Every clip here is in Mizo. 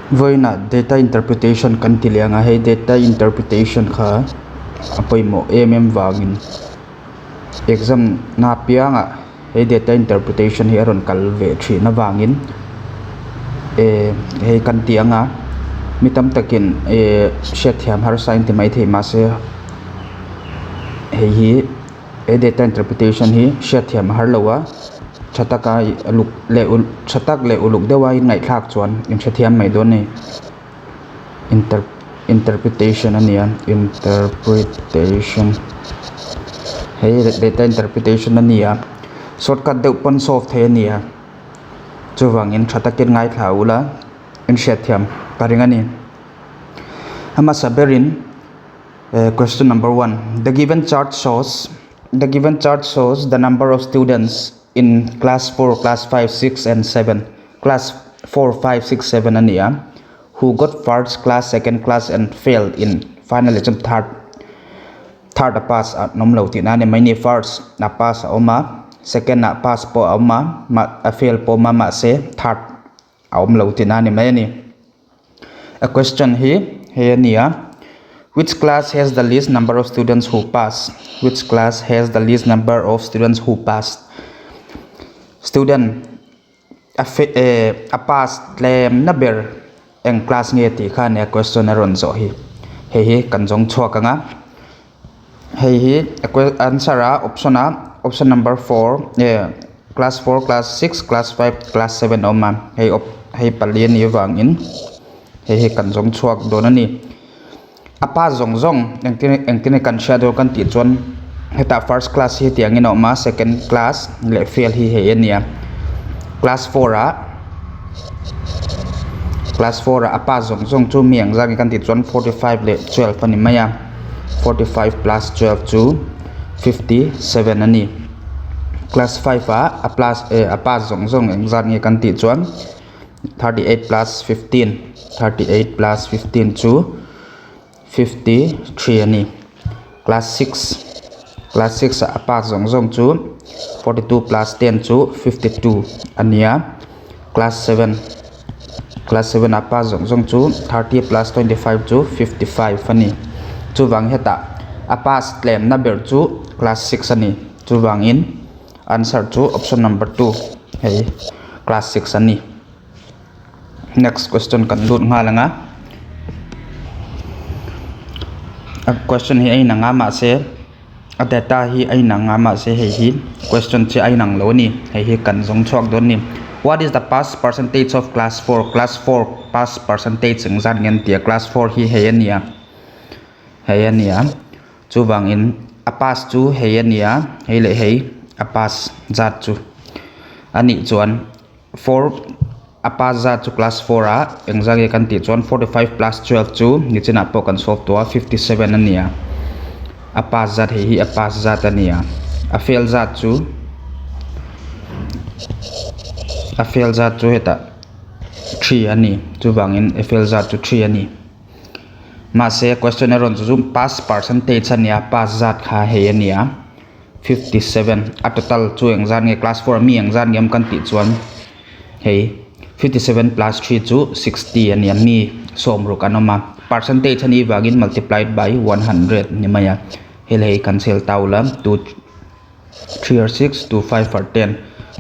Vawiinah data interpretation kan ti leh ang a, hei data interpretation kha a pawimawh em em vangin exam na apiangah he data interpretation hi a rawn kal ve thin avangin eh hei kan ti ang a mi tam takin eh hriatthiam harsa in ti maithei mahse hei hi. He data interpretation hi hriatthiam a har lo a, tha taka uluk leh tha tak leh uluk deuha in ngaihthlak chuan in hrethiam mai dawn a ni. Inter interpretation a ni a interpretation hei data interpretation a ni a shortcut deuh pawn solve theih a ni a chuvangin tha takin ngaithla ula in hriatthiam ka ring a ni. A hmasa berin. Question number 1. The given chart shows the given chart shows the number of students in class 4, class 5, 6 and 7. Class 4, 5, 6, 7 a ni a who got first class, second class and failed in final exam third third a pass an awm lo tihna a ni mai ni. First a pass a awm a, second ah pass pawh a awm a, a fail pawh a awm a mahse third a awm lo tihna a ni mai a ni. A question hi hei a ni a which class has the least number of students who pass which class has the least number of students who pass student a eh a pass tlem na ber eng class nge tih kha a nia question a rawn zawh hi hei hi kan zawng chhuak ang a hei hi answer a option a option number 4 eh class 4 class 6 class 5 class 7 a awm a hei op hei pali a nih avangin hei hi kan zawng chhuak dawn a ni a pass zawng zawng engtin engtin nge kan hriat dawn kan tih chuan hetah first class hi hetiangin a awm a second class leh fail hi hei a ni a class 4 ah class 4 ah a pass zawng zawng chu mi ang zat nge kan tih chuan 45 leh 12 a ni mai a. 45 plus 12 chu 57 a ni. Class 5 ah a plus eh a pass zawng zawng eng zat nge kan tih chuan 38 plus 15 38 plus 15 chu 53 a ni. Class 6 class 6 ah a pass zawng zawng chu 42 plus 10 chu 52 a ni a. Class 7 Class 7 a pass zawng zawng chu 30 plus 25 chu 55 a ni. Chuvang hetah a pass tlemna ber chu class 6 a ni. Chuvangin answer chu option number 2 hei class 6 a ni. Next question kan lut nghal ang a. A question hi a inang a mahse a data hi a inang a mahse hei hi question chu a inang lo a ni hei hi kan zawng chhuak dawn a ni what is the pass percentage of class 4 class 4 pass percentage eng zat nge an ti a class 4 hi hei a ni a hei a ni a chuvangin a pass chu hei a ni a hei leh hei a pass zat chu a nih chuan 4 a pass zat chu class 4 ah eng zat nge kan tih chuan 45 plus 12 chu nichinah pawh kan solve tawh a 57 a ni a a pass zat hei hi a pass zat a ni a a fail zat chu a fail zat chu hetah 3 a ni chuvangin a fail zat chu 3 a ni mahse question a rawn chu chu pass percentage a ni a pass zat kha hei a ni a. 57 a total chu eng zat nge class 4 a mi eng zat nge awm kan tih chuan hei 57 plus 3 chu 60 a ni a mi sawmruk an awm a percentage a nih vangin multiplied by 100 ni mai a helai hi kan chhel ta ula 2 3 or 6 2 5 or 10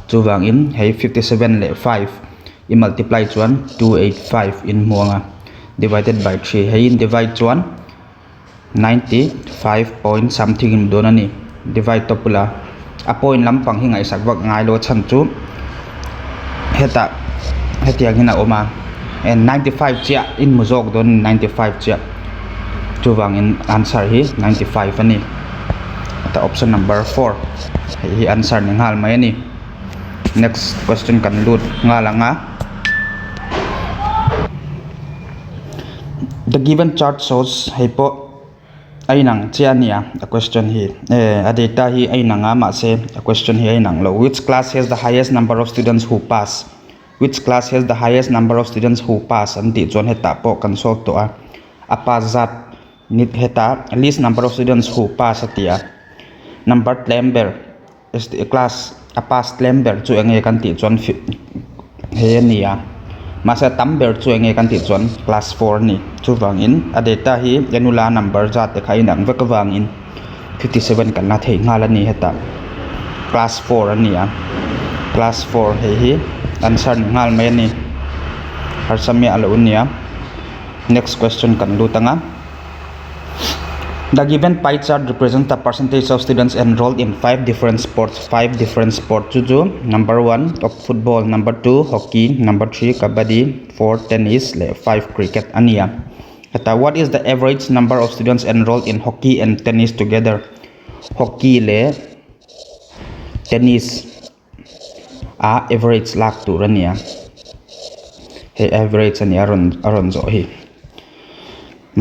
chuvangin hei 57 leh 5 i multiply chuan 285 in hmuang a divided by 3 hei in divide chuan 95 point something in dawn a ni divide tawp ula a point lampang hi ngaihsak vak ngai lo a chhan chu hetah hetiang hian a awm a and 95 chiah in hmu zawk dawn a ni 95 chiah chuvangin answer hi 95 a ni hetah option number 4 hei hi answer ni nghal mai a ni next question kan lut nghal ang a. The given chart shows hei pawh a inang chiah a nia a question hi eh a data hi a inang a mahse a question hi a inang lo which class has the highest number of students who pass which class has the highest number of students who pass an tih chuan hetah pawh kan solve tawh a a pass zat ni hetah least number of students who pass a ti a number tlem ber class a pass tlem ber chu eng nge kan tih chuan hei a ni a. Mahse a tam ber chu enge kan tih chuan class four a ni. Chuvangin a data hi anula number zat te kha a inang vek avangin 57 kan la thei nghal a ni hetah class 4 a ni a class 4 hei hi answer ni nghal mai a ni harsa miah lo a ni a next question kan lut ang a the given pie chart represents the percentage of students enrolled in five different sports five different sport chu chu number one of football number two hockey number three kabaddi four tennis leh five cricket a ni a. Heta what is the average number of students enrolled in hockey and tennis together hockey leh tennis a average lak tur a ni a hei average a ni a rawn a rawn zawh hi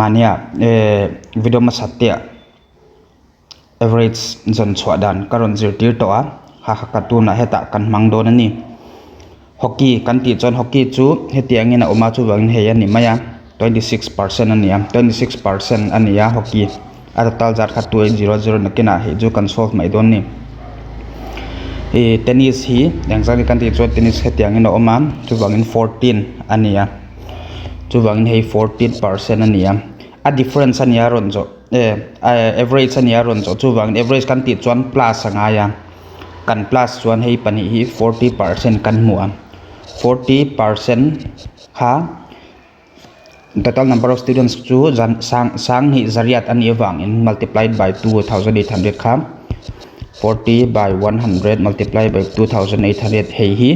mahnia ehh video hmasa te ah average zawn chhuah dan ka rawn zirtir tawh a ha ha ka tunah hetah kan hmang dawn a ni hockey kan tih chuan hockey chu hetiangin a awm a chuvangin hei a ni mai a 26% a ni a 26% a ni a hockey a total zat kha 2800 nakinah hei chu kan solve mai dawn a ni ih tennis hi engzah nge kan tih chuan tennis hetiangin a awm a chuvangin 14 a ni a chuvangin hei 14% a ni a a difference a ni a rawn zawh. Average a nia rawn zawh chuvangin average kan tih chuan plus a ngai a kan plus chuan hei pahnih hi 40% kan hmu a 40% kha total number of students chu zan sang sanghnih zariat a nih avangin multiplied by 2800 kha 40 by 100 multiplied by 2800 hei hi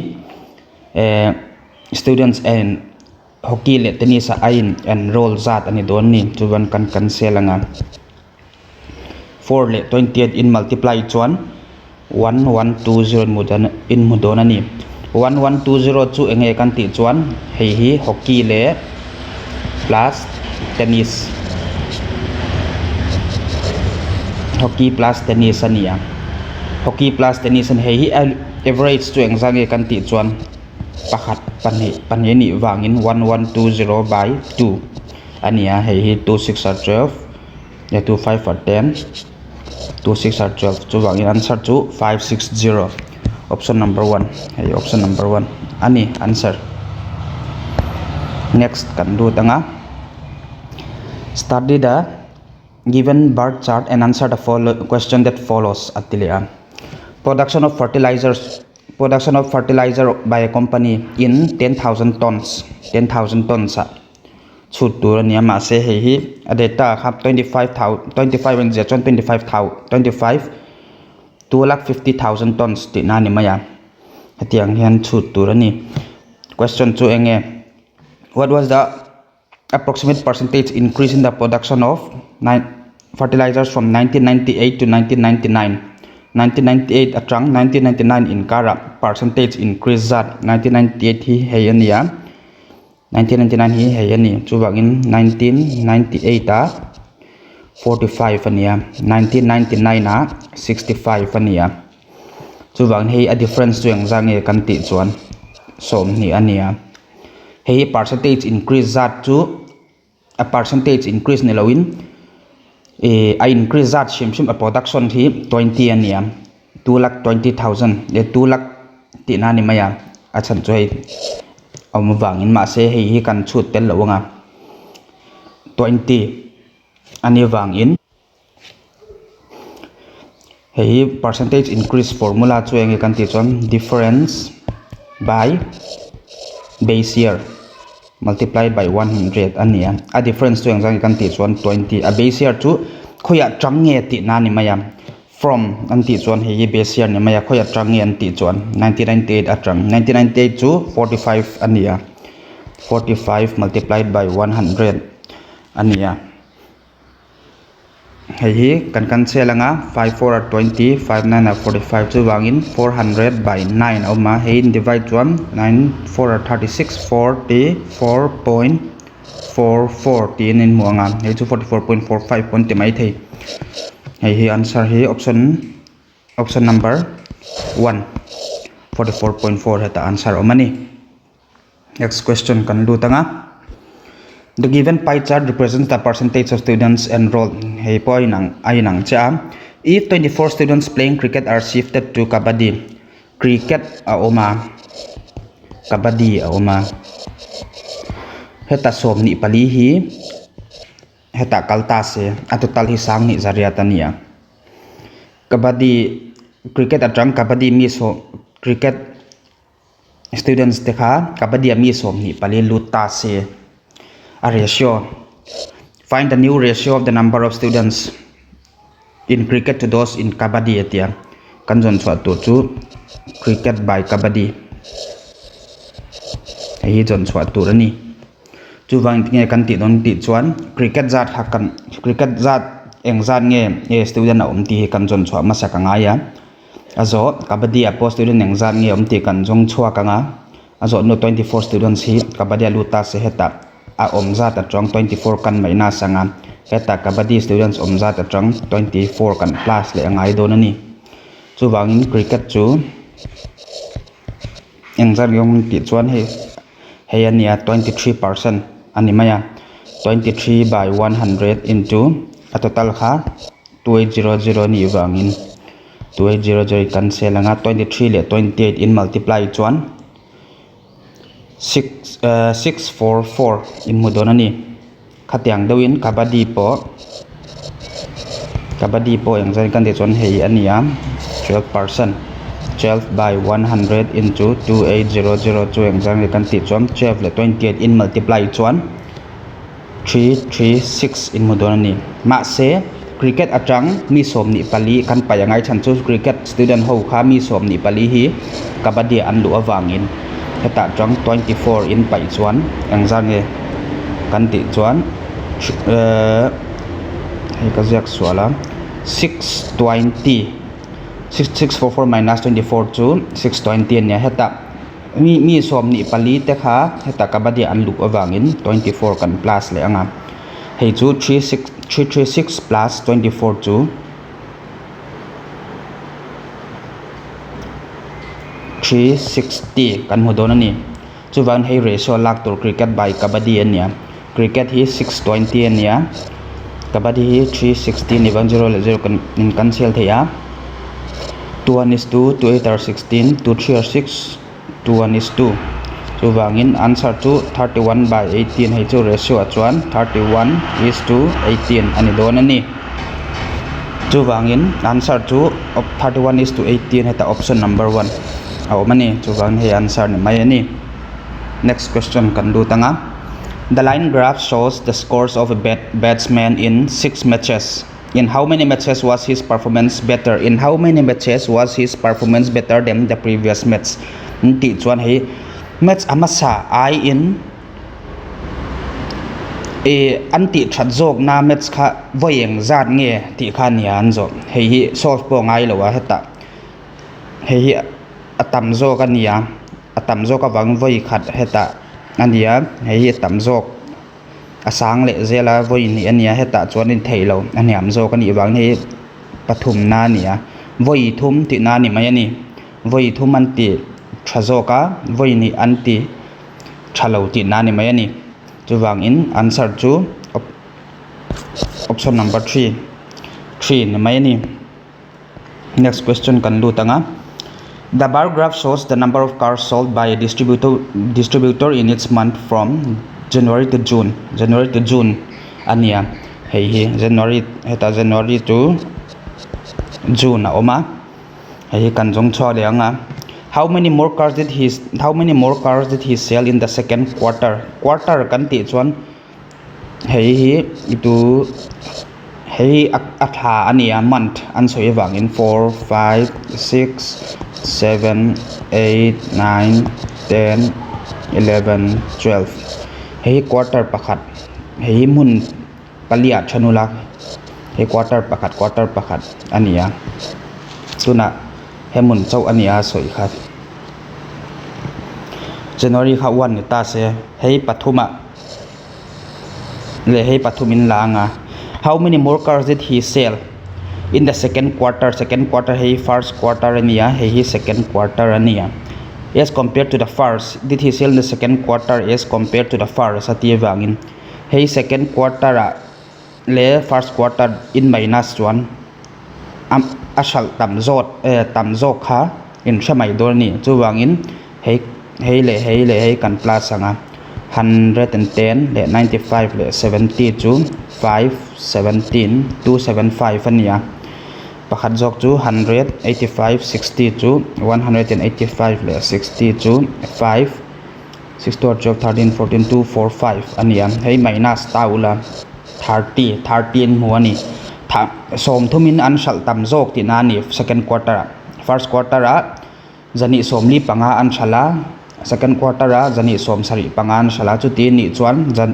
students and Hockey leh tennis ah a in enroll zat a ni dawn ni chuan kan cancel ang a 4 leh 28 in multiply chuan 1120 in hmu dawn in hmu dawn a ni 1120 chu eng nge kan tih chuan hei hi hockey leh plus tennis hockey plus tennis a ni a hockey plus tennis a ni hei hi average chu engzah nge kan tih chuan. Pakhat pahnih pahnih anih vangin 1120 by 2 a ni a hei hi 2 6 are 12 leh 2 5 are 10 2 6 are 12 chuvangin answer chu 560 option number 1 hei option number 1 a ni answer next kan lut ang a study the given bar chart and answer the follow question that follows a ti leh a production of fertilizers. Production of fertilizer by a company in 10,000 tons 10,000 tons ah chhut tur a ni a mahse hei hi a data kha 25 a inziah chuan 25 2,50,000 tons tihna a ni mai a hetiang hian chhut tur a ni question chu eng nge what was the approximate percentage increase in the production of fertilizers from 1998 to 1999 1998 atang 1999 inkarah percentage increase zat 1998 hi hei a ni a 1999 hi hei a ni chuvangin 1998 ah 45 a ni a 1999 ah 65 a ni a chuvangin hei a difference chu engzah nge kan tih chuan 20 a ni a. Hei hi percentage increase zat chu a percentage increase ni loin ih a increase zat hrim hrim a production hi 20 a ni a 2,20,000 leh 2 lakh tihna a ni mai a a chhan chu hei a awm avangin mahse hei hi kan chhut tel loh ang a 20 a nih avangin. Hei hi percentage increase formula chu eng nge kan tih chuan difference by base year multiply by 100 a ni a a difference chu engzah nge kan tih chuan 20 a base year chu khawiah tang nge tih na a ni mai a from an tih chuan hei hi base year a ni mai a khawiah tang nge an tih chuan 1998 atang 1998 chu 45 a ni a 45 multiplied by 100 a ni a. Hei hi kan cancel ang a 5 4 are 20 5 9 are 45 chuvangin 400 by 9 a awm a hei in divide chuan 9 4 are 36 44.44 tiin a inhmu ang a hei chu 44.45 pawh an ti maithei hei hi answer hi option option number 1 44.4 hetah answer a awm a ni. Next question kan lut ang a. The given pie chart represents the percentage of students enrolled. Hei pawh a inang a inang chiah a. If 24 students playing cricket are shifted to kabaddi. Cricket a awm a, kabaddi a awm a. Heta 24 hi hetah kal ta se a total hi 28 a ni a. Kabaddi cricket atang kabaddi mi sawm cricket students te kha kabaddi ah mi 24 lut ta se a ratio find the new ratio of the number of students in cricket to those in kabaddi a ti a kan zawn chhuah tur chu cricket by kabaddi hei hi zawn chhuah tur a ni. Chuvang tinge kan tih dawn tih chuan cricket zat kha kan cricket zat eng zat nge nge student a awm tih hi kan zawn chhuah hmasak a ngai a a zawh kabaddi ah pawh student eng zat nge awm tih kan zawng chhuak ang a a zawh hnu 24 students hi kabaddi ah lut ta se hetah a awm zat atang 24 kan minus ang a hetah kabaddi students awm zat atang 24 kan plus leh a ngai dawn a ni chuvangin cricket chu eng zat nge awm tih chuan hei. Hei a nia 23% a ni mai a, 23 by 100 into a total kha 2800 a nih vangin 2800 i cancel ang a, 23 leh 28 in multiply chuan 6 eh 644 in hmu dawn a ni. Khatiang deuhin kabaddi pawh kabaddi pawh eng zan kan tih chuan hei a ni a 12 percent 12 by 100 into 2800 chu eng zan nge kan tih chuan 12 leh 28 in multiply chuan 336 in hmu dawn a ni. Mahse cricket atang mi 24 kan paih a ngai chhan chu cricket student ho kha mi 24 hi kabaddi ah an luh avangin hetah tang 24 in paih chuan eng zan nge kan tih chuan ehh hei ka ziak sual a 620 644 minus 24 chu 620 a nia hetah mi mi 24 te kha hetah kabaddi ah an luh avangin 24 kan plus leh ang a hei chu 336 plus 24 chu 360 kan hmu dawn a ni. Chuvangin hei ratio lak tur cricket by kabaddi a nia. Cricket hi 620 a nia. Kabaddi hi 360 ni vang 0 leh 0 kan in cancel thei a. 2 1 is 2, 2 8 are 16, 2 3 are 6, 2 1 is 2. Chuvangin answer chu 31 by 18 hei chu ratio ah chuan 31 is to 18 a ni dawn a ni. Chuvangin answer chu 31 is to 18 heta option number 1 a awm a ni. Chuvangin hei answer ni mai a ni. Next question kan lut ang a. The line graph shows the scores of a bat batsman in six matches. In how many matches was his performance better? In how many matches was his performance better than the previous match? An tih chuan hei match a hmasa aiin ih an tih that zawkna match kha vawi eng zat nge tih kha a nia an zawh. Hei hi solve pawh a ngai lo a hetah hei hi a tam zawk a nia a tam zawk avangin vawi khat hetah a nia hei hi a tam zawk. A sang leh zel a vawi hnih a nia hetah chuan in theih lo a hniam zawk a nih vang hi pathumna a ni a vawi thum tihna a ni mai a ni vawi thum an ti tha zawk a vawi hnih an ti tha lo tihna a ni mai a ni chuvangin answer chu option number 3 3 ni mai a ni. Next question kan lut ang a. The bar graph shows the number of cars sold by a distributor distributor in each month from January to June. January to June a nia. Hei hi January heta January to June a awm a. Hei hi kan zawng chhuak leh ang a. How many more cars did he how many more cars did he sell in the second quarter? Quarter kan tih chuan Hei hi itu hei hi a thla a ni a month an sawi avangin 4 5 6 7 8 9 10 11 12 hei hi quarter pakhat hei hi hmun pali ah then ula hei quarter pakhat quarter pakhat a ni a tunah he hmun chauh a ni a sawi kha January kha 1 ni ta se hei pathum ah. Leh hei pathum in la ang a how many more cars did he sell in the second quarter second quarter hei first quarter a nia hei hi second quarter a nia as compared to the first did he sell in the second quarter as compared to the first a tih avangin hei second quarter ah leh first quarter in minus chuan a hralh tam zawt eh tam zawk kha in hre mai dawn a ni chuvangin hei hei leh hei leh hei kan plus ang a. 110 leh 95 leh 70 chu 5 17 2 7 5 a ni a. Pakhat zawk chu 185 60 chu 185 leh 60 chu 5 6 2 12 13 14 2 4 5 a ni a. Hei minus ta ula 30 30 an hmu a ni. Sawmthumin an hralh tam zawk tihna a ni second quarter ah. First quarter ah Zahnih sawmli panga an hralh a, second quarter ah zahnih sawm sarih panga an hralh a, chuti nih chuan zan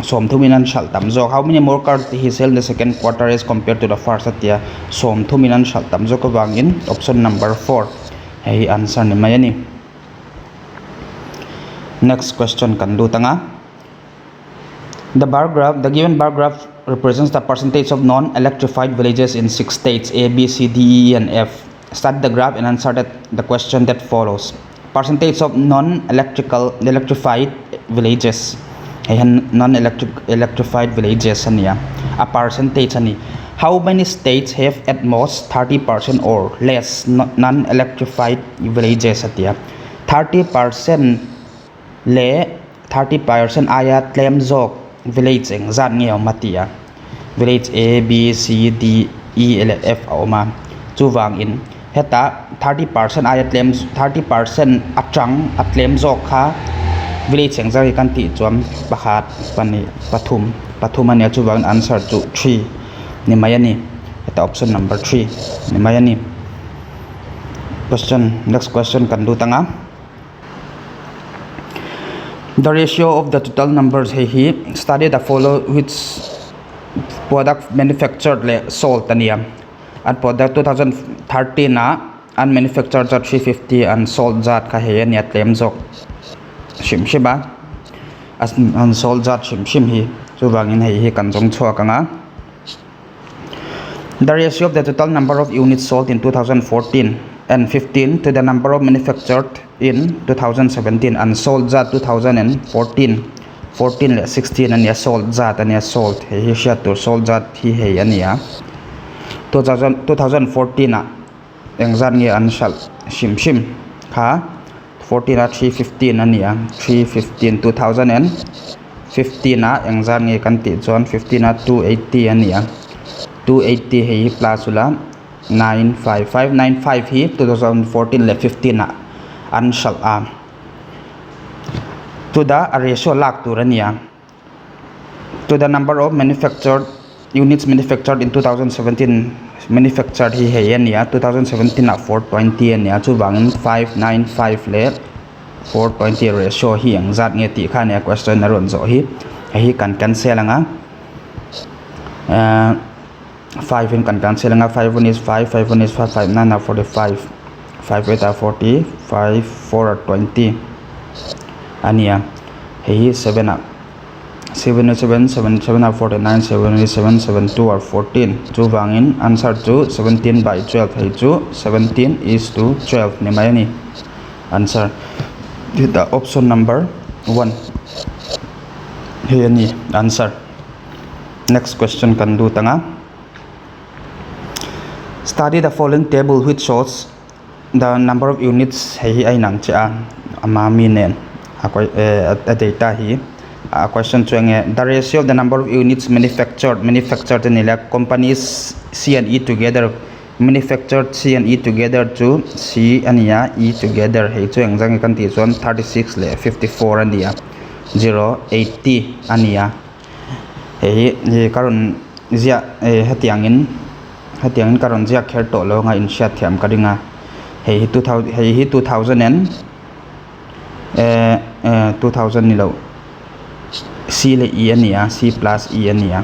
sawmthumin an hralh tam zawk. How many more cars did he sell in the second quarter as compared to the first a tia, sawmthumin an hralh tam zawk avangin option number four hei hi answer ni mai a ni. Next question kan lut ang a. The bar graph, the given bar graph represents the percentage of non-electrified villages in six states A, B, C, D, E and F. Study the graph and answer that the question that follows. Percentage of non-electrical electrified villages. Hei hian non-electric electrified villages a nia. A percentage a ni. How many states have at most 30% or less non-electrified villages a tia. 30% leh 30% aia tlem zawk village eng zat nge awm a ti a village A B C D E leh F a awm a chuvangin hetah 30% aia tlem 30% atang a tlem zawk kha village eng zat hi kan tih chuan pakhat pahnih pathum pathum a nia chuvangin answer chu three ni mai a ni hetah option number three ni mai a ni question next question kan lut ang a. The ratio of the total numbers hei hi study the follow which product manufactured leh sold a nia an product 2013 ah an manufacture zat 350 an sold zat kha hei a nia tlem zawk hrim hrim a an sold zat hrim hrim hi chuvangin hei hi kan zawng chhuak ang a. The ratio of the total number of units sold in 2014 and 15 to the number of manufactured in 2017 an sold zat 2014 14 leh 16 a nia sold zat a nia sold hei hi hriat tur sold zat hi hei a nia 2014 ah engzat nge an hralh hrim hrim kha 14 ah 315 a nia 315 2000 15 ah engzat nge kan tih chuan 15 ah 280 a ni a 280 hei hi plus ula 955 95 hi 2014 leh 15 ah an hralh a to the a ratio lak tur a ni a to the number of manufactured units manufactured in 2017 manufactured hi hei a ni a 2017 ah 420 a ni a chuvangin 595 leh 420 ratio hi eng zat nge tih kha nia question a rawn zawh hi hei hi kan cancel ang a ehh 5 in kan cancel ang a 5 one is 5 5 one is 5 5 9 are 45 5 8 are 40 5 4 are 20 a nia hei hi 7 ah 7 7 7 7 are 49 7 7 7 2 are 14 chuvangin answer chu 17 by 12 hei chu 17 is to 12 ni mai a ni. Answer Hetah option number one hei a ni answer. Next question kan lut ang a. Study the following table which shows the number of units hei hi a inang chiah a a mami nen a a data hi a question chu eng nge the ratio of the number of units manufactured manufactured a ni leh companies C and E together Manufactured C and E together chu C a ni a, E together hei chu engzang nge kan tih chuan 36 leh 54 a ni a, 0 80 a ni a. Hei hi hi ka rawn ziah eh hetiangin hetiangin ka rawn ziak kher tawh lo anga inhriat thiam ka ring a. Hei hi 2000 hei hi 2000 and eh eh 2000 ni loh C leh E a ni a, C plus E a ni a,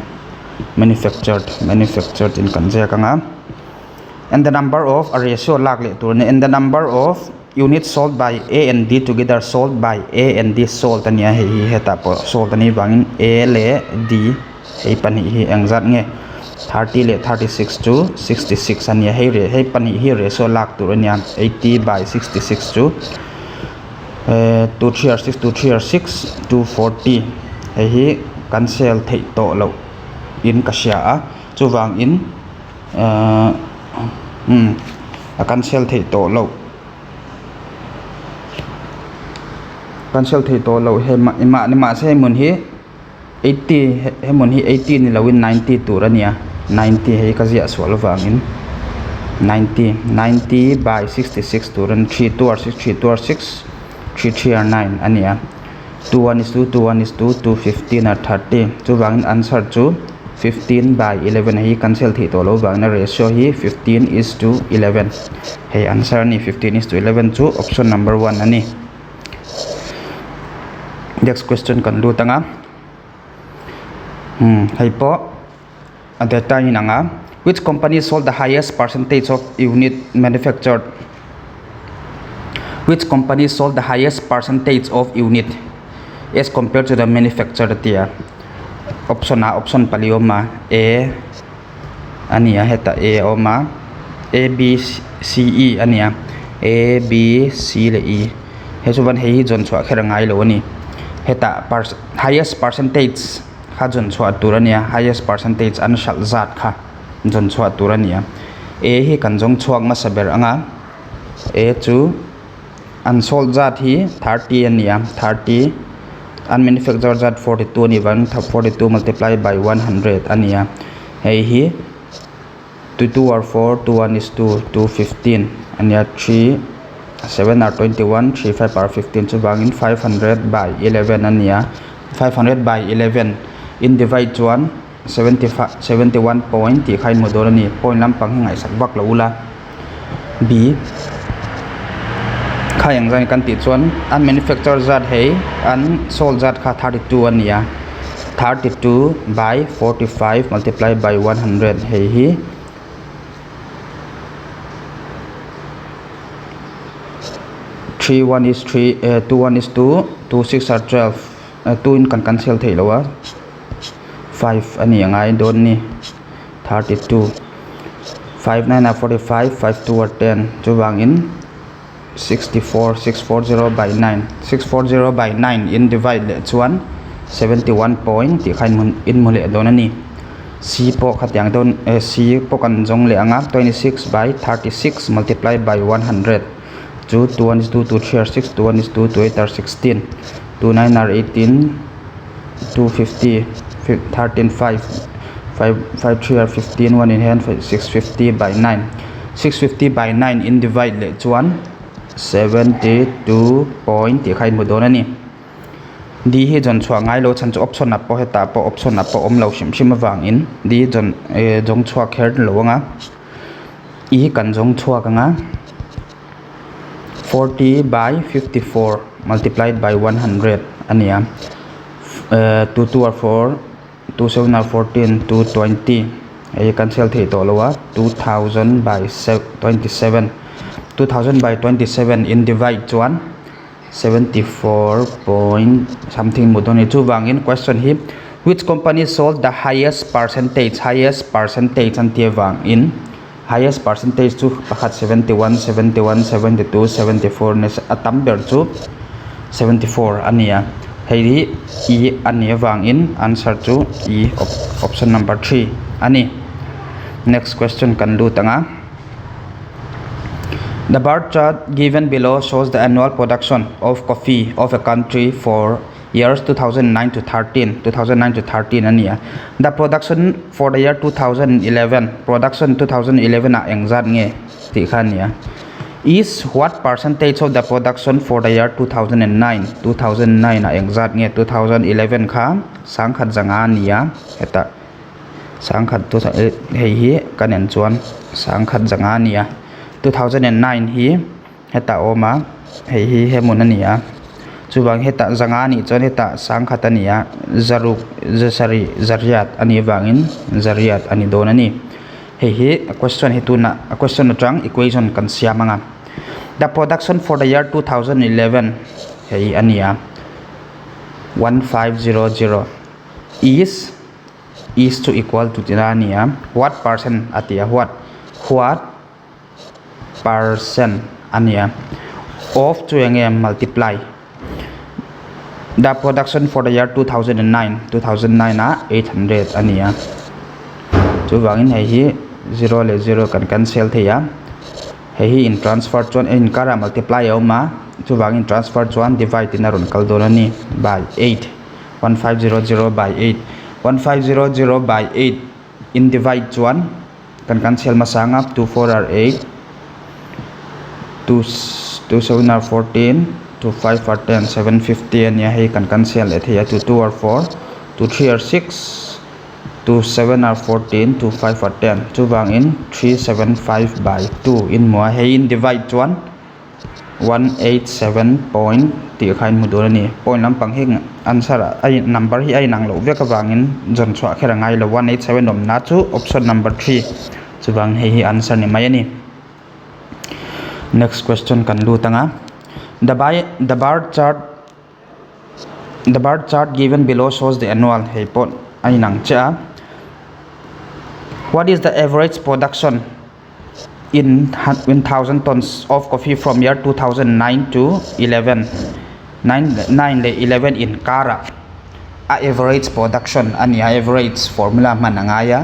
manufactured manufactured in kan ziak ang a, and the number of a ratio lak leh tur a ni and the number of units sold by A and D together sold by A and D sold a ni a hei hi hetah pawh sold a nih vangin A leh D hei pahnih hi engzat nge 30 leh 36 chu 66 a ni a hei hei pahnih hi ratio lak tur a ni a 80 by 66 chu. Eh 2 3 or 6 2 3 or 6 2 40 hei hi cancel theih tawh loh in ka hria a chuvangin ehh umm a cancel theih tawh loh. Cancel thei tawh loh he mah ni mahse hei hmun hi 80 he hmun hi 80 ni loin 90 tur a nia 90 hei ka ziah sual avangin 90 90 by 66 tur a ni 3 2 are 6 3 2 are 6 3 3 are 9 a nia 2 1 is 2 2 1 is 2 2 15 are 30 chuvangin answer chu 15 by 11 hei hi cancel theih tawh loh avangin a ratio hi 15 is to 11 hei answer a ni 15 is to 11 chu option number 1 a ni. Next question kan lut anga hmm hei pawh a data in ang a which company sold the highest percentage of unit manufactured which company sold the highest percentage of unit as compared to the manufactured a ti a option ah option pali a awm a a a ni a hetah a a awm a a b c e a ni a a b c leh e he chuan hei hi zawn chhuah kher a ngai lo a ni hetah highest percentage kha zawn chhuah tur a ni a highest percentage an hralh zat kha zawn chhuah tur a ni a a hi kan zawng chhuak hmasa ber ang a a chu. An sold zat hi 30 a ni a 30 an manufacture zat 42 a nih vangin 42 multiply by 100 a ni a hei hi 2 2 are 4 2 1 is 2 2 15 a ni a 3 7 are 21 3 5 are 15 chuvangin 500 by 11 a ni a 500 by 11 in divide chuan 75 71 point tih kha a inhmu dawn a ni point lampang hi ngaihsak vak lo ula. B kha eng zan kan tih chuan an manufacture zat hei an sold zat kha 32 a ni a 32 by 45 multiply by 100 hei hi 3 1 is 3 eh 2 1 is 2 2 6 are 12 2 in kan cancel theih loh a 5 a ni a ngai dawn ni. 32 5 9 are 45 5 2 are 10 chuvangin 64 640 by 9 640 by 9 in divide leh chuan 71 point tih kha in hmu leh dawn a ni c pawh khatiang dawn eh c pawh kan zawng leh ang a 26 by 36 multiply by 100 chu 2 1 is 2 2 3 are 6 2 1 is 2 2 8 are 16 2 9 are 18 250 13 5 5 5 3 are 15 1 in hand 650 by 9 650 by 9 in divide leh chuan 72 point tih kha a inhmu dawn a ni d hi zawn chhuah ngai lo chhan chu option ah pawh hetah pawh option ah pawh awm lo hrim hrim avangin d zawn eh zawng chhuak kher lo ang a e kan zawng chhuak ang a 40 by 54 multiplied by 100 a ni a eh 2 2 are 4 2 7 are 14 2 20 hei hi cancel theih tawh lo a 2000 by 27 2000 by 27 in divide chuan 74 point something hmuh dawn a ni chuvangin question hi which company sold the highest percentage highest percentage an tih avangin. Highest percentage chu pakhat 71, 71, 72, 74 ni a tam ber chu 74 a ni a hei hi E a nih avangin answer chu E option number 3 a ni. Next question kan lut ang a. The bar chart given below shows the annual production of coffee of a country for years 2009 to 13 2009 to 13 a ni a the production for the year 2011 production 2011 ah eng zat nge tih kha a ni a is what percentage of the production for the year 2009 2009 ah eng zat nge 2011 kha sangkhat zanga a ni a hetah sangkhat hei hi kan en chuan sangkhat zanga a ni a 2009 hi Hetah a awm a hei hi he hmun a ni a chuvang hetah zanga a nih chuan hetah sangkhat a ni a zaruk zasarih zariat a nih avangin zariat a ni dawn a ni hei hi a question hi tunah a question atang equation kan siam ang a the production for the year 2011 hei a ni a 1500 is is chu equal to tihna a ni a what percent a ti a what what percent a ni a of chu eng nge multiply the production for the year 2009 2009 ah 800 a ni a chuvangin hei hi 0 leh 0 kan cancel thei a hei hi in transfer chuan a inkarah multiply a awm a. Chuvangin transfer chuan divide in a rawn kal dawn a ni by 8 1500 by 8 1500 by 8 in divide chuan kan cancel hmasa anga 2 4 are 8 2 2 7 are 14 2 5 are 10 750 a nia hei kan cancel leh thei a 2 2 are 4 2 3 are 6 2 7 are 14 2 5 are 10 chuvangin 3 7 5 by 2 in hmu a hei in divide chuan 187 point tih kha in hmu dawn a ni point lampang hi answer a number hi a inang loh vek avangin zawn chhuah kher a ngai lo 187 awmna chu option number 3 chuvang hei hi answer ni mai a ni. Next question kan lut anga the by the bar chart the bar chart given below shows the annual hei pawh a inang chiah a what is the average production in in thousand tons of coffee from year 2009 to 11 9 9 leh 11 inkarah a average production a ni a average formula hman a ngai a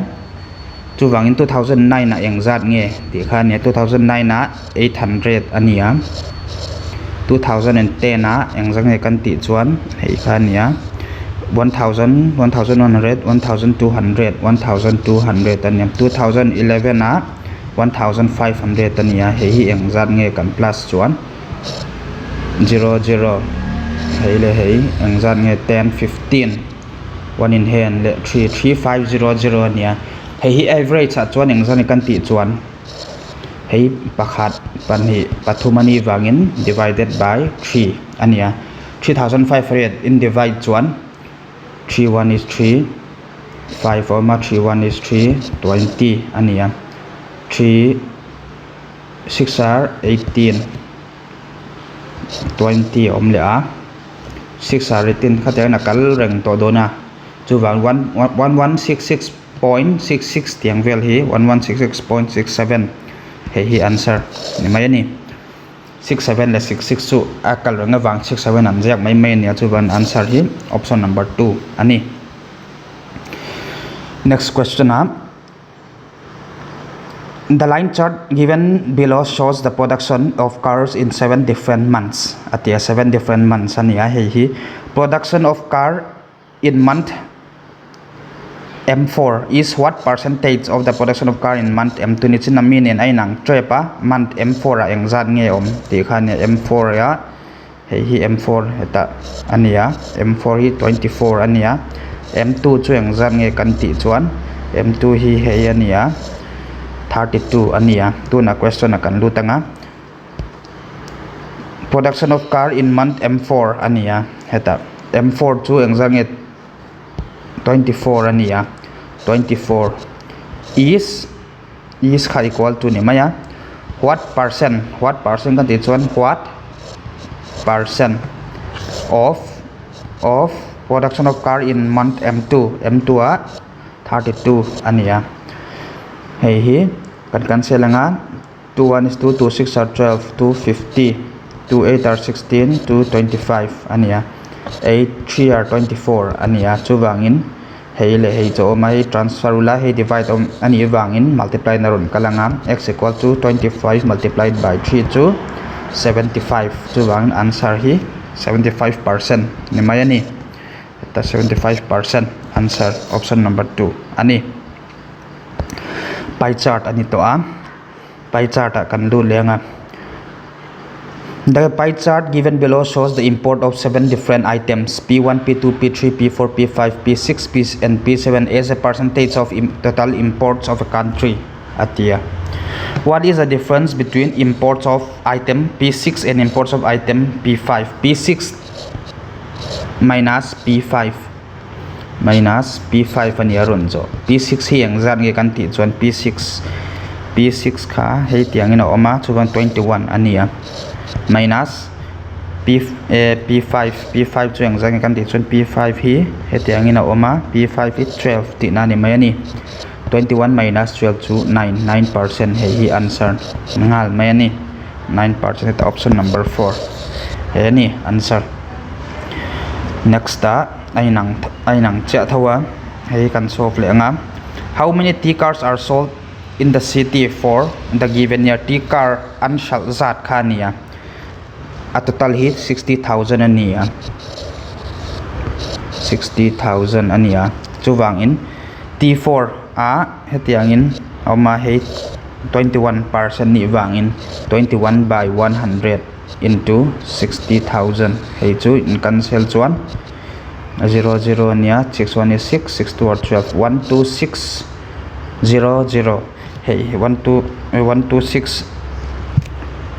chuvangin 2009 ah engzat nge tih kha a ni a 2009 ah 800 a ni a 2010 ah engzat nge kan tih chuan hei kha a ni a 1000 1100 1200 1200 a ni a 2011 ah 1500 a ni a hei hi engzat nge kan plus chuan 0 0 hei leh hei engzat nge 10 15 1 in hand leh 3 3 5 0 0 a ni a hei hi average ah chuan engzat nge kan tih chuan hei pakhat pahnih pathum a nih vangin divided by 3 a ni a 3500 in divide chuan 3 1 is 3 5 a awm a 3 1 is 3 20 a ni a 3 6 are 18 20 a awm leh a 6 are 18 khatiang in a kal reng tawh dawn a chuvang 1 1166.66 tiang vel hi 1166.67 hei hi answer ni mai a ni 6 7 leh 6 6 chu a kal reng avang 6 7 an ziak mai mai a ni a chuvan answer hi option number 2 a ni. Next question ah the line chart given below shows the production of cars in seven different months a ti a seven different months a ni a hei hi production of car in month M4 is what percentage of the production of car in month M2 ni chin a mi nen a inang tep a month M4 ah engzat nge awm tih kha a ni a M4 ah hei hi M4 hetah a ni a M4 hi 24 a ni a M2 chu engzat nge kan tih chuan M2 hi hei a ni a 32 a ni a tunah question ah kan lut anga production of car in month M4 a ni a hetah M4 chu engzat nge 24 a ni a 24 is is kha equal to ni mai a what percent what percent kan tih chuan what percent of of production of car in month M2 M2 ah 32 a ni a hei hi kan cancel anga 2 1 is 2 2 6 are 12 2 50 2 8 are 16 2 25 a ni a 8 3 are 24 a ni a chuvangin hei leh hei chu a awm a hei transfer ula hei divide awm a nih avangin multiply na rawn kal anga x equal to 25 multiplied by 3 chu 75 chuvangin answer hi 75% ni mai a ni heta 75% answer option number 2 a ni pie chart a ni tawh a pie chart ah kan lut leh anga the pie chart given below shows the import of seven different items p1 p2 p3 p4 p5 p6 p and p7 as a percentage of total imports of a country a ti a what is the difference between imports of item p6 and imports of item p5 p6 minus p5 minus p5 a ni a rawn zawh p6 hi engzat nge kan tih chuan p6 p6 kha hei tiangin a awm a chuan 21 a ni a minus p p5 p5 chu engzat nge kan tih chuan p5 hi hetiangin a awm a p5 hi 12 tihna a ni mai a ni 21 minus 12 chu 9 9% hei hi answer nghal mai a ni 9% heta option number 4 he a ni answer next ah a inang a inang chiah tho a hei kan solve leh anga how many tea cars are sold in the city for the given year tea car an hralh zat kha a ni a. A total hi 60,000 a ni a, 60,000 a ni a. Chuvangin T4 ah hetiangin a awm a, hei 21% nih vangin 21 by 100 into 60,000 hei chu in cancel chuan zero zero a nia, six one is six, six two are twelve, one two six zero zero hei hi one two one two six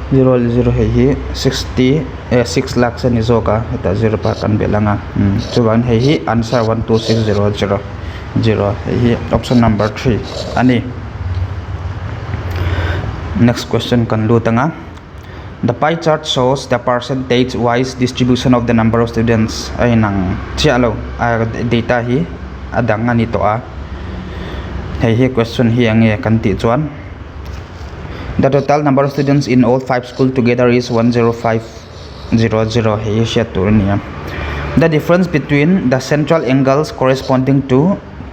zero zero hei hi sixty eh six lakhs a ni zawk a hetah zero pakhat kan belh ang a umm chuvangin hei hi answer one two six zero zero zero hei hi option number three a ni. Next question kan lut ang a the pie chart shows the percentage wise distribution of the number of students a inang chiah lo a data hi a dang a ni tawh a hei hi question hi eng nge kan tih chuan the total number of students in all five school together is 10500 hei hi hriat tur a ni a the difference between the central angles corresponding to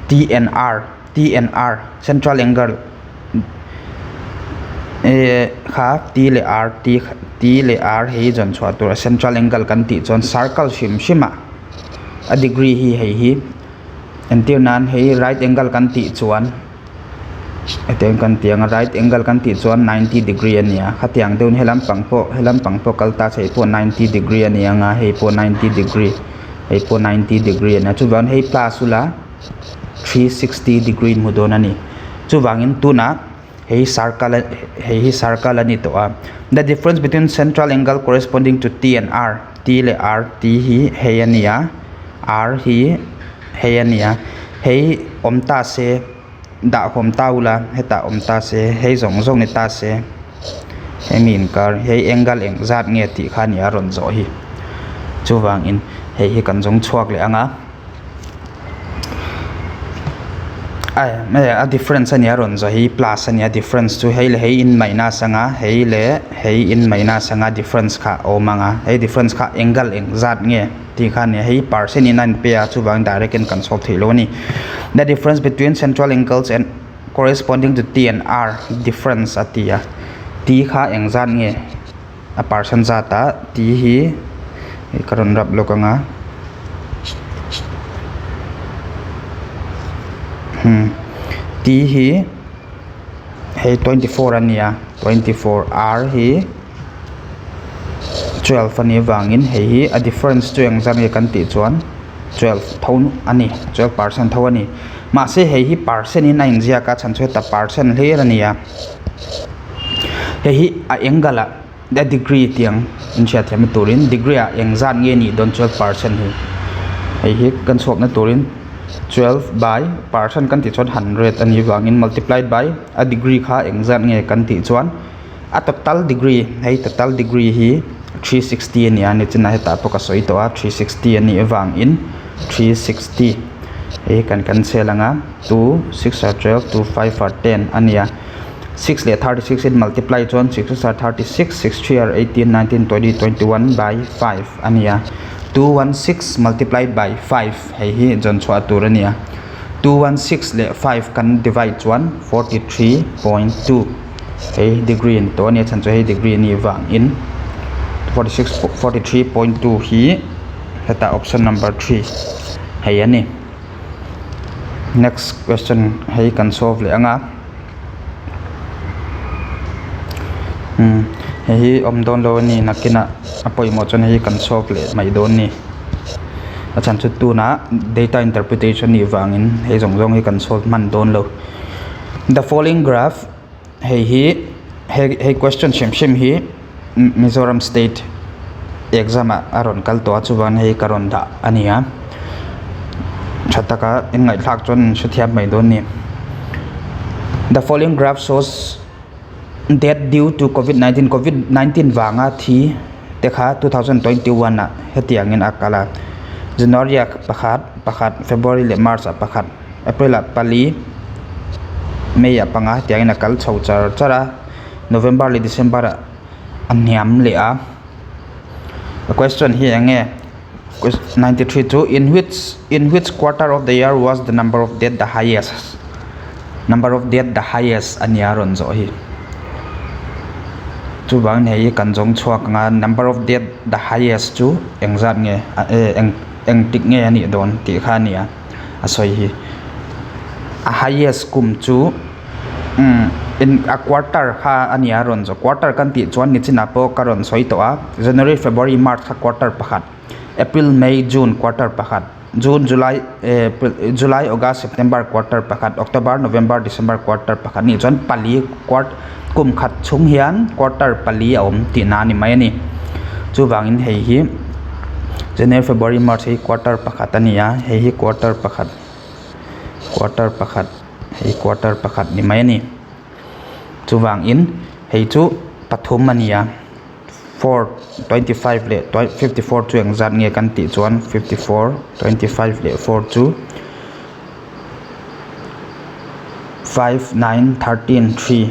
T and R T and R central angle eh kha T leh R T T leh R hei zawn chhuah tur a central angle kan tih chuan circle hrim hrim ah a degree hi hei hi entir nan hei right angle kan tih chuan hetiang kan tih ang a right angle kan tih chuan ninety degree a ni a khatiang deuhin helam pang pawh helam pang pawh kal ta se hei pawh ninety degree a ni ang a hei pawh ninety degree hei pawh ninety degree a ni a chuvang hei plus ula 360 degree in hmu dawn a ni chuvangin tunah hei circle hei hi circle a ni tawh a the difference between central angle corresponding to T and R T leh R T hi hei a ni a R hi hei a ni a hei awm ta se dahawm ta ula hetah awm ta se hei zawng zawng ni ta se hemi inkar hei angle eng zat nge tih kha a ni a rawn zawh hi chuvangin hei hi kan zawng chhuak leh ang a. A difference a nia rawn zawh hi plus a nia difference chu hei leh hei in minus anga hei leh hei in minus anga difference kha a awm anga hei difference kha angle eng zat nge tih kha a nia hei percent in a inpe a chuvang direct in kan solve theih lo a ni the difference between central angles and corresponding to T and R difference a ti a T kha eng zat nge. A percent zat ah T hi ka rawn rap lawk ang a hmm T hi hei 24 a ni a 24 R hi 12 a nih avangin hei hi a difference chu engzat nge kan tih chuan 12 tho a ni 12 percent tho a ni mahse hei hi percent in a inziak a chhan chu heta percent hlir a ni a. Hei hi a angle ah a degree tiang in hriat thiam na turin degree ah eng zat nge nih dawn 12 percent hi hei hi kan chhuak na turin 12 by percent kan tih chuan hundred a nih vangin multiplied by a degree kha eng zat nge kan tih chuan a total degree hei total degree hi 360 a ni a nichinah hetah pawh ka sawi tawh a 360 a nih vangin 360 hei hi kan cancel ang a two six are 12 two five are ten a ni a. 6 leh 36 in multiply chuan 6 are 36, 6 3 are 18, 19, 20, 21 by 5 a ni a. 216 multiplied by 5 hei hi zawn chhuah tur a ni a. 216 leh 5 kan divide chuan 43.2 hei degree a ni tawh a ni a chhan chu hei degree a nih vangin 46 43.2 hi hetah option number 3 hei a ni. Next question hei kan solve leh ang a. Umm hei hi awm dawn lo a ni nakinah a pawimawh chuan hei hi kan solve leh mai dawn a ni a chhan chu tunah data interpretation nih vangin hei zawng zawng hi kan solve hman dawn lo the following graph hei hi hei hei question hrim hrim hi Mizoram state exam ah a rawn kal tawh a chuan hei ka rawn dah a ni a tha taka in ngaihthlak chuan in hrethiam mai dawn a ni the following graph shows death due to covid 19 covid 19 vanga thi te kha 2021 ah hetiangin a kal a January ah pakhat pakhat February leh March ah pakhat April ah pali May ah panga hetiangin a kal chho char char a. November leh December ah a hniam leh a a question hi eng nge 93 chu in which in which quarter of the year was the number of death the highest number of death the highest a nia rawn zawh hi. Chuvangin hei hi kan zawng chhuak ang a, number of death the highest chu engzat nge eng engtik nge a nih dawn tih kha a ni a, a sawi hi. A highest kum chu umm a quarter kha a ni a rawn zawh quarter kan tih chuan nichinah pawh ka rawn sawi tawh a, January, February, March kha quarter pakhat, April, May, June quarter pakhat. June, July, July, August, September quarter pakhat, October, November, December quarter pakhat nih chuan pali quart kum khat chhung hian quarter pali a awm tihna a ni mai a ni. Chuvangin hei hi January, February, March hi quarter pakhat a ni a, hei hi quarter pakhat, quarter pakhat, hei quarter pakhat ni mai a ni. Chuvangin hei chu pathum a ni a. 4, 25 leh 54 chu engzat nge kan tih chuan 54, 25 leh 4 chu 5, 9, 13, 3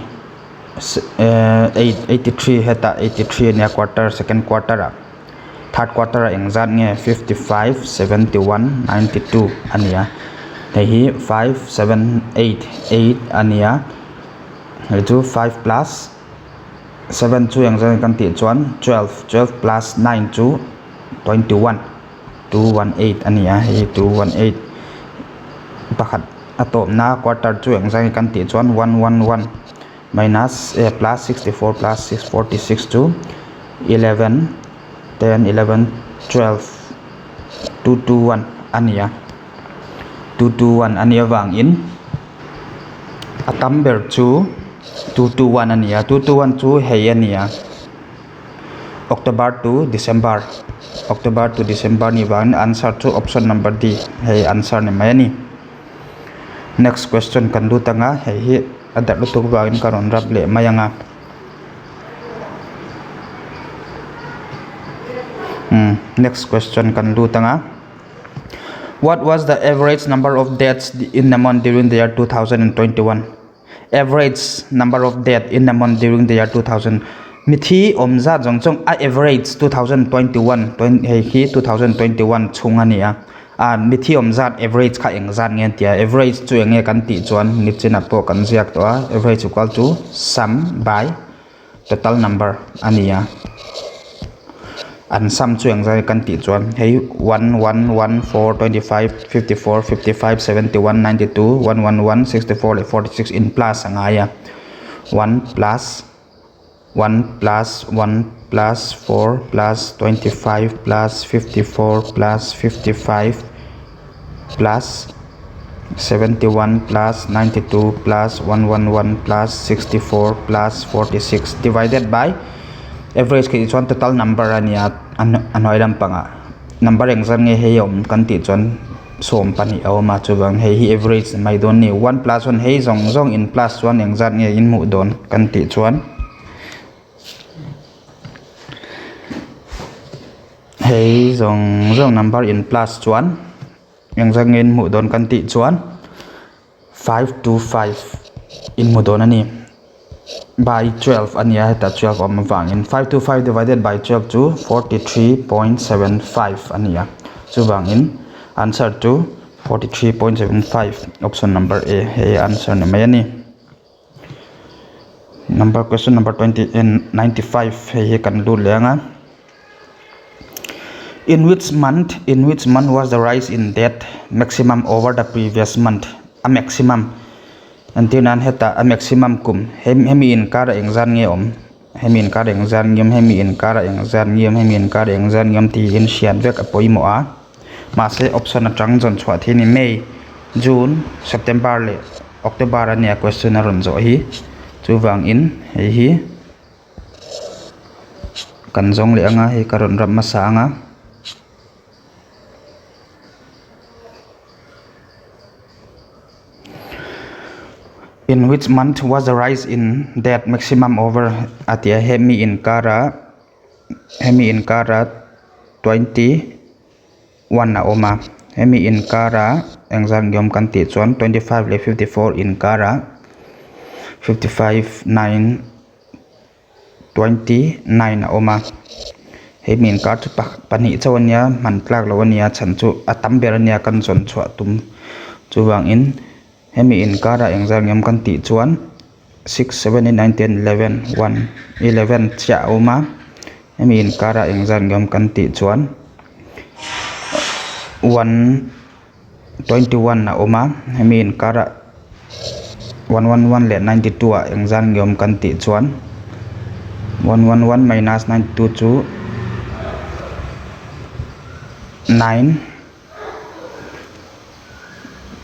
8, 83 hetah 83 ania quarter second quarter ah third quarter ah engzat nge 55, 71, 92 ania hei hi 5, 7, 8, 8 ania hei chu 5 plus 7 chu eng zawng kan tih chuan 12 12 plus 9 chu 21 218 a ni a hei hi 218 pakhat a tawpna quarter chu eng zawng kan tih chuan 111 minus eh plus 64 plus 646 chu 11 10 11 12 221 a ni a 221 a nih avangin a tam ber chu 221 a ni a 221 chu hei a ni a October to December October to December nih vangin answer chu option number D hei answer ni mai a ni next question kan lut ang a hei hi a darh lutuk vangin ka rawn rap leh mai ang a umm next question kan lut ang a. What was the average number of deaths in a month during the year 2021? Average number of death in a month during the year 2000 Mithi awm zat zawng zawng a average 2021 hei hi 2021 chhung a ni a a mithi awm zat average kha eng zat nge an ti a average chu eng nge kan tih chuan nichinah pawh kan ziak tawh a average equal to sum by total number a ni a an sum chu engzat nge kan tih chuan hei one one one four 25 54 55 71 92 1 1 1 64 leh 46 in plus a ngai a one plus one plus one plus 4 plus 25 plus 54 plus 55 plus 71 plus 92 plus 111 plus 64 plus 46 divided by average khi chuan total number a nia a hnuai lampangah number engzat nge hei a awm kan tih chuan 12 a awm a chuvang hei hi average ni mai dawn a ni 1 plus 1 hei zawng zawng in plus chuan engzat nge in hmuh dawn kan tih chuan. Hei zawng zawng number in plus chuan engzat nge in hmuh dawn kan tih chuan 525 in hmu dawn a ni by 12 a nia hetah 12 awm avangin 525 divided by 12 chu 43.75 a ni a chuvangin answer chu 43.75 option number A hei answer ni mai a ni. Number question number 20 and 95 hei hi kan lut leh ang a in which month in which month was the rise in death maximum over the previous month a maximum entir nan hetah a maximum kum hemi inkar ah engzat nge awm hemi inkar ah engzat nge awm hemi inkar ah engzat nge awm hemi inkar ah engzat nge awm tiin hriat vek a pawimawh a mahse option atang zawn chhuah theih a ni May June September leh October a nia question a rawn zawh hi chuvangin hei hi kan zawng leh anga hei ka rawn rap hmasa anga. In which month was the rise in death maximum over a ti a hemi inkara hemi inkara 21 a awm a hemi inkara engzat nge awm kan tih chuan 25 leh 54 inkara 55 9 29 a awm a hei mi inkar chu pahnih chauh a nia hman tlak loh a nia chhan chu a tam ber a nia kan zawn chhuah tum chuvangin hemi inkarah engzat nge awm kan tih chuan. 6 7 8 9 10 11 1 11 chiah a awm a hemi inkarah engzat nge awm kan tih chuan 1 21 a awm a hemi inkarah 111 leh 92 ah engzat nge awm kan tih chuan 111 minus 92 chu 9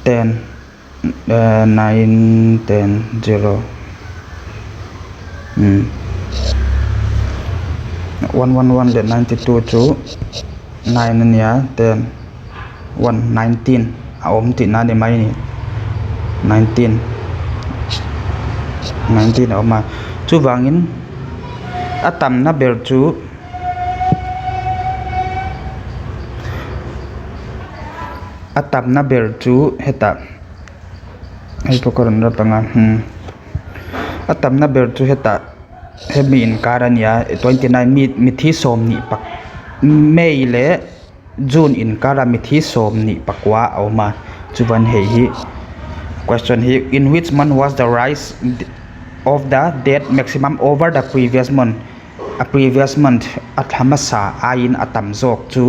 10 9 10 0 umm 111 leh 92 chu 9 a nia 10 1 19 a awm tihna a ni mai a ni 19 19 a awm a chuvangin a tamna ber chu. A tamna ber chu hetah hei pawh ka rawn rap ang a hmm a tamna ber chu hetah hemi inkar a nia 29 mi mithi sawmhnih pak May leh June inkara mithi sawmhnih pakua a awm a chuan hei hi question hi in which month was the rise of the death maximum over the previous month. A previous month a thla hmasa aiin a tam zawk chu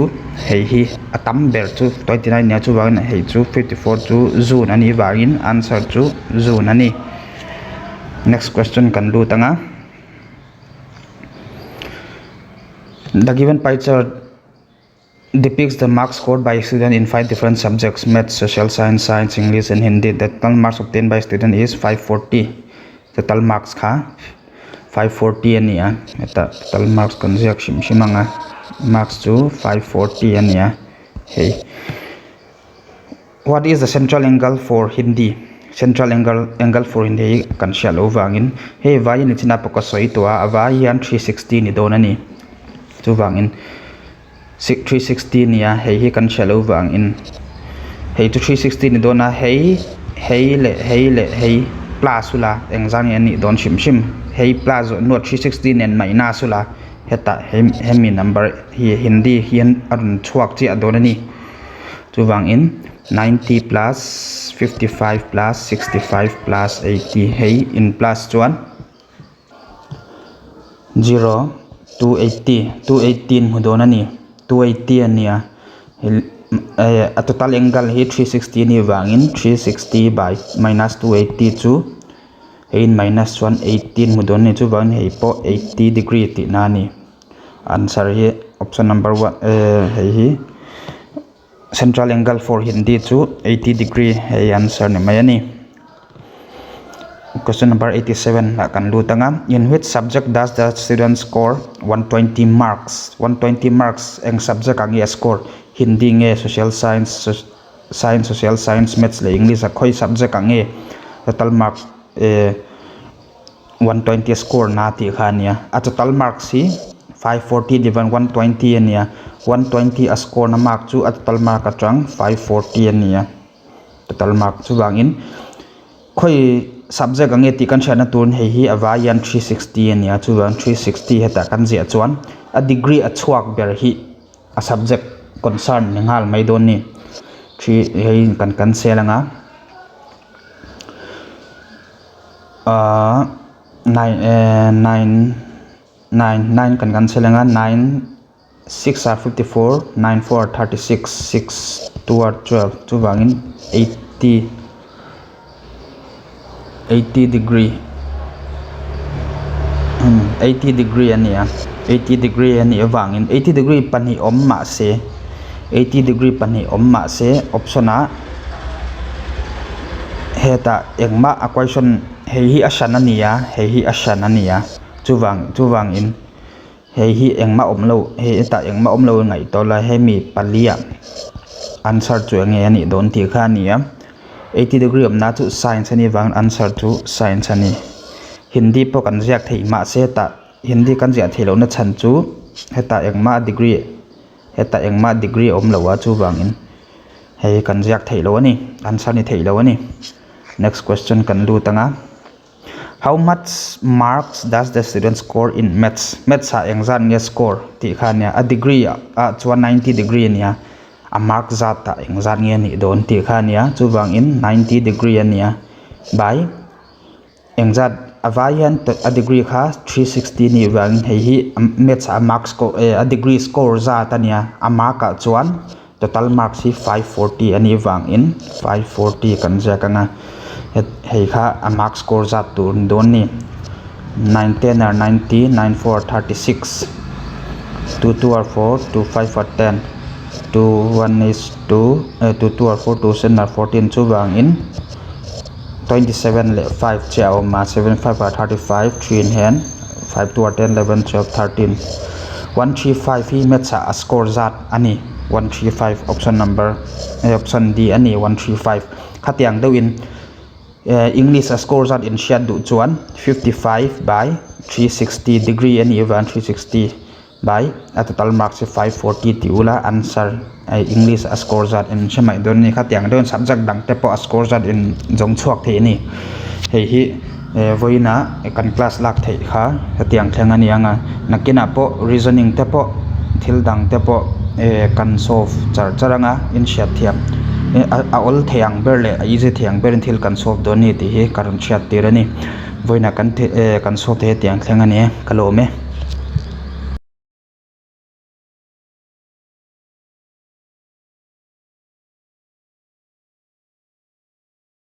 hei hi a tam ber chu 29 nia chuvangin hei chu 54 chu June a nih vangin answer chu June a ni. Next question kan lut ang a. The given pie chart depicts the marks scored by student in five different subjects maths, social science, science, English and Hindi. The total marks obtained by student is 540. Total marks kha 540 a ni a hetah total marks kan ziak hrim hrim ang a marks chu 540 a ni a hei what is the central angle for Hindi central angle angle for Hindi hi kan hriat loh vangin hei vai a ni chin a pawh ka sawi tawh a a vai hian 360 ni dawn a ni chuvangin. 360 nia hei hi kan hria lo vangin hei chu 360 ni dawn a hei hei leh hei leh hei plus ula engzah nge a nih dawn hrim hrim hei plus zawh hnuah 360 nen minus ula hetah hemi number hi hindi hian a rawn chhuak chiah dawn a ni chuvangin 90 plus 55 plus 65 plus 80 hei in plus chuan. Zero 280 280 in hmu dawn a ni 280 a nia a total angle hi 360 a nih vangin 360 by minus 280 chu hei in minus chuan 80 in hmu dawn a ni chuvangin hei pawh 80 degree tihna a ni answer hi option number one ehh hei hi central angle for hindi chu 80 degree hei answer ni mai a ni. Question number 87 ah kan lut ang a in which subject does the student score 120 marks 120 marks eng subject ah nge a score hindi nge social science science social science maths leh english ah khawi subject ah nge total mark eh 120 score na tih kha a nia a total marks hi 540 divided 120 a nia 120 a score na mark chu a total mark atang 540 a nia total mark chuvangin khawi subject ang nge tih kan hriatna turin hei hi a vai hian 360 a nia chuvang 360 hetah kan ziah chuan a degree a chhuak ber hi a subject concern ni nghal mai dawn a ni three hei kan cancel ang a. Ahh nine eh nine nine nine kan cancel ang a nine six ah 54 nine four 36 six two ah 12 chuvangin 80 80 degree umm 80 degree a ni a 80 degree a nih avangin 80 degree pahnih awm mahse 80 degree pahnih awm mahse option ah hetah engmah a question hei hi a hran a ni a hei hi a hran a ni a chuvang chuvangin hei hi engmah awm lo hei hetah engmah awm lo a ngaih tawh la hemi pali ah answer chu eng nge a nih dawn tih kha a ni a 80 degree awmna chu science a nih avangin answer chu science a ni hindi pawh kan ziak thei mahse hetah hindi kan ziah theih lohna chhan chu hetah engmah degree hetah engmah degree a awm lo a chuvangin hei kan ziak theih loh a ni answer ni theih loh a ni next question kan lut ang a how much marks does the student score in maths maths ah engzat nge score tih kha a nia a degree ah chuan 90 degree a nia a mark zat ah engzat nge a nih dawn tih kha a nia chuvangin 90 degree a nia by engzat. A vai hian a degree kha 360 nih vangin hei hi maths ah a mark score eh a degree score zat a nia a mark ah chuan total marks hi 540 a nih vangin 540 kan ziak ang a hei kha a mark score zat tur a ni dawn a ni 9 10 are 90 9 4 are 36 2 2 are 4 2 5 are 10 2 1 is 2 eh 2 2 are 4 2 7 are 14 chuvangin. 27 leh 5 chiah a awm a 7 5 ah 35 3 in hian 5 2 ah 10 11 12 13 1 3 5 hi maths ah a score zat a ni 1 3 5 option number eh option D a ni 1 3 5 khatiang deuh in eh english a score zat in hriat duh chuan 55 by 360 degree a nih avang 360 By a total marks hi 540 tih ula answer eh English a score zat in hre mai dawn a ni kha tiang deuhin subject dang te pawh a score zat in zawng chhuak thei a ni hei hi eh vawiinah kan class lak theih kha hetiang thleng a ni ang a nakinah pawh reasoning te pawh thil dang te pawh eh kan solve char char ang a inhriat thiam eh a awl thei ang ber leh a easy thei ang berin thil kan solve dawn a ni tih hi ka rawn hriat tir a ni vawiinah kan eh kan solve thei hetiang thleng a ni e ka lawm e.